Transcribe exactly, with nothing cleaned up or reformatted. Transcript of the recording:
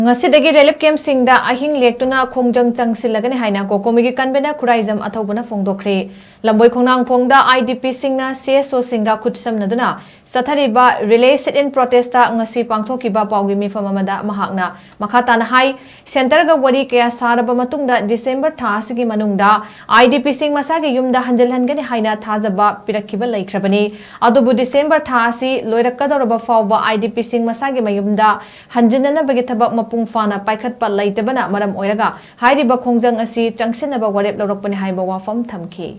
ꯉꯁꯤꯗꯒꯤ ꯔꯤꯂꯤꯐ ꯀꯦꯝꯞꯁꯤꯡꯗ ꯑꯍꯤꯡ ꯂꯦꯛꯇꯨꯅ ꯈꯣꯡꯖꯪ ꯆꯪꯁꯤꯜꯂꯒꯅꯤ ꯍꯥꯏꯅ ꯀꯣꯀꯣꯃꯤꯒꯤ convener Khuraijam ꯑꯊꯧꯕꯅ ꯐꯣꯡꯗꯣꯛꯈ꯭ꯔꯦ꯫ ꯂꯝꯕꯣꯏ ꯈꯣꯡꯅꯥꯡꯈꯣꯡꯗ I D ꯄꯤꯁꯤꯡꯅ C S ꯑꯣꯁꯤꯡꯒ ꯈꯨꯠꯁꯝꯅꯗꯨꯅ ꯆꯠꯊꯔꯤꯕ ꯔꯤꯂꯦ ꯁꯤꯠ ꯏꯟ ꯄ꯭ꯔꯣꯇꯦꯁꯇ ꯉꯁꯤ ꯄꯥꯡꯊꯣꯛꯈꯤꯕ ꯄꯥꯎꯒꯤ ꯃꯤꯐꯝ ꯑꯃꯗ ꯃꯍꯥꯛꯅ ꯃꯈꯥ ꯇꯥꯅ ꯍꯥꯏ, ꯁꯦꯟꯇꯔꯒ ꯋꯥꯔꯤ ꯀꯌꯥ ꯁꯥꯔꯕ ꯃꯇꯨꯡꯗ ꯗꯤꯁꯦꯝꯕꯔ ꯊꯥ ꯑꯁꯤꯒꯤ ꯃꯅꯨꯡꯗ ꯑꯥꯏ ꯗꯤ ꯄꯤꯁꯤꯡ ꯃꯁꯥꯒꯤ ꯌꯨꯝꯗ ꯍꯟꯖꯤꯜꯍꯟꯒꯅꯤ ꯍꯥꯏꯅ ꯊꯥꯖꯕ ꯄꯤꯔꯛꯈꯤꯕ ꯂꯩꯈ꯭ꯔꯕꯅꯤ꯫ ꯑꯗꯨꯕꯨ ꯗꯤꯁꯦꯝꯕꯔ ꯊꯥ ꯑꯁꯤ ꯂꯣꯏꯔꯛꯀꯗꯧꯔꯕ ꯐꯥꯎꯕ ꯑꯥꯏ ꯗꯤ ꯄꯤꯁꯤꯡ ꯃꯁꯥꯒꯤ ꯃꯌꯨꯝꯗ ꯍꯟꯖꯤꯟꯅꯅꯕꯒꯤ ꯊꯕꯛ ꯃꯄꯨꯡ ꯐꯥꯅ ꯄꯥꯏꯈꯠꯄ ꯂꯩꯇꯕꯅ ꯃꯔꯝ ꯑꯣꯏꯔꯒ ꯍꯥꯏꯔꯤꯕ ꯈꯣꯡꯖꯪ ꯑꯁꯤ ꯆꯪꯁꯤꯟꯅꯕ ꯋꯥꯔꯦꯞ ꯂꯧꯔꯛꯄꯅꯤ ꯍꯥꯏꯕ ꯋꯥꯐꯝ ꯊꯝꯈꯤ꯫